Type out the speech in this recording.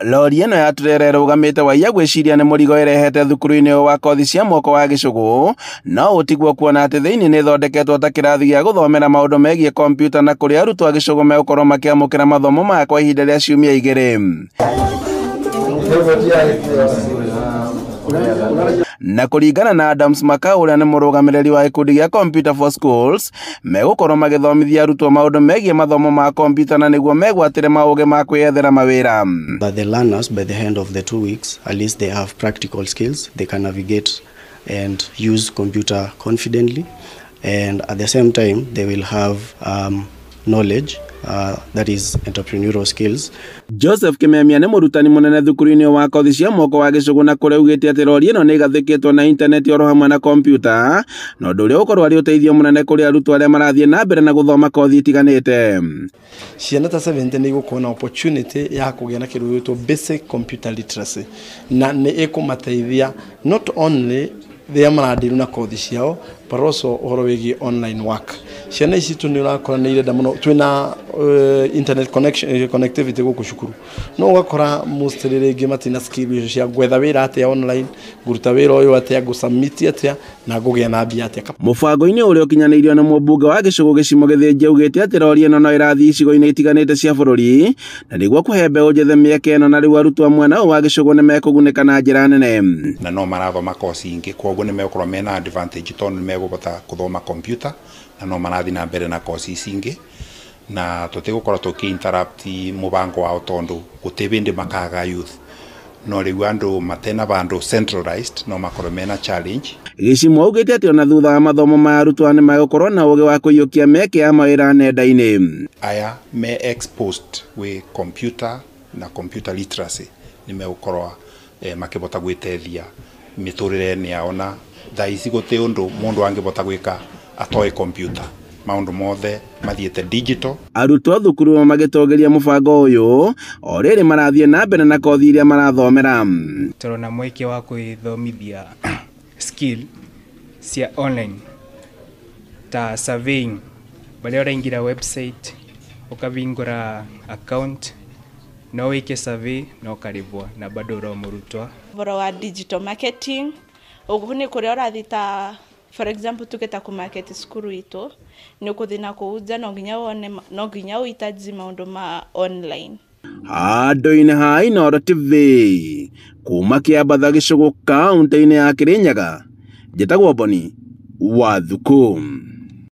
Lori ĩno ya turera ĩrũgamĩte waiya gwĩciria nĩ mũrigo ĩrehete thukuru-inĩ ũyũ wa kothi cia moko wa Gĩcũgũ, no ũtiguo kuona atĩ thĩinĩ nĩ ĩthondeketwo ta kĩrathi gĩa gũthomera maũndũ megiĩ kompiuta na kũrĩa arutwo a Gĩcũgũ megũkorwo makĩamũkĩra mathomo maya kwa ihinda rĩa ciumia 2. Na kũringana na Adams Makau ũrĩa nĩ mũrũgamĩrĩri wa gĩkundi gĩa Computer for Schools, megũkorwo magĩthomithia arutwo maũndũ megiĩ mathomo ma kompiuta na nĩguo megwatĩre maũgĩ ma kwĩyethera mawĩra. But the learners, by the end of the 2 weeks, at least they have practical skills. They can navigate and use computer confidently, and at the same time they will have knowledge that is entrepreneurial skills. Joseph Kimemia nĩ mũrutani mũnene thukuru-inĩ wa kothi cia moko wa Gĩcũgũ na kũrĩa augĩte atĩ rori ĩno nĩ ĩgathĩkĩtwo na intaneti oro hamwe na kompiuta, na ũndũ ũrĩa ũgũkorwo arĩ ũteithio mũnene kũrĩ arutwo arĩa marathiĩ na mbere na gũthoma kothi itiganĩte. Ciana ta 70 nĩ igũkorwo na opportunity ya kũgĩa na kĩndũ gĩgwĩtwo basic computer literacy, na nĩ ĩkũmateithia not only rĩrĩa marandiru na kothi ciao but also ũhoro wĩgiĩ online work. Ciana ici tu nĩ ũrakora nĩ irenda mũno, twĩna internet connection, connectivity gũkũ cukuru, no ũgakora mostly rĩngĩ matina skill icio cia gwetha wĩra atĩa online, ngũruta wĩra ũyũ atĩa, ngũsubmit atĩa na ngũgĩa na mbia atĩa. Mũbango-inĩ ũrĩa ũkinyanĩirio nĩ mũmbunge wa Gĩcũgũ Gĩcimo Gĩthĩnji augĩte atĩ rori ĩno no ĩrathiĩ icigo-inĩ itiganĩte cia bũrũri na nĩguo kũhe mbeũ njĩthĩ mĩeke ĩno, na rĩu arutwo a mwena ũyũ wa Gĩcũgũ nĩ mekũgunĩka na njĩra nene. Na no marathoma kosi ingĩ, koguo nĩ megũkorwo mena advantage tondũ nĩ megũhota gũthoma computer na no marathiĩ na mbere na kosi ici ingĩ, na tũtigũkorwo tũkĩ interrupt mũbango wao tondũ gũtirĩ hĩndĩ makaga youth, no rĩu andũ matena vandũ centralized no makorwo mena challenge. Gĩcimo augĩte atĩ ona thutha wa mathomo maya arutwo nĩ megũkorwo na ũgĩ wa kũiyũkia mĩeke ya mawĩra nenda-inĩ. Aya me exposed with computer na computer literacy nĩ megũkorwo makĩhota gwĩteithia mĩtũrĩre-inĩ yao, na thaa ici gũtirĩ ũndũ mũndũ angĩhota gwĩka atoĩ computer, maũndũ mothe mathiĩte digital. Arutwo thukuru magĩtongoria mũbango ũyũ o rĩrĩ marathiĩ na mbere na kothi iria marathomera. Tũrona mweke wa kwĩthomithia skill cia online ta surveying, barĩa ũraingĩra website ũkavingũra account no wĩke survey na ũkarĩbwo na bado ũro mũrutwo. Ũhoro wa digital marketing ũguo nĩ kũrĩa ũrathiĩ ta for example tuketa ku market cukuru itũ nĩ ũkũthiĩ na kũu nja, no nginya wone, no nginya ũhitaji maũndũ ma online. Handũ-inĩ ha Inooro TV kuma Kĩambatha Gĩcũgũ kaũntĩ-inĩ ya Kĩrĩnyaga, njĩtagwo Boni wa Thuku.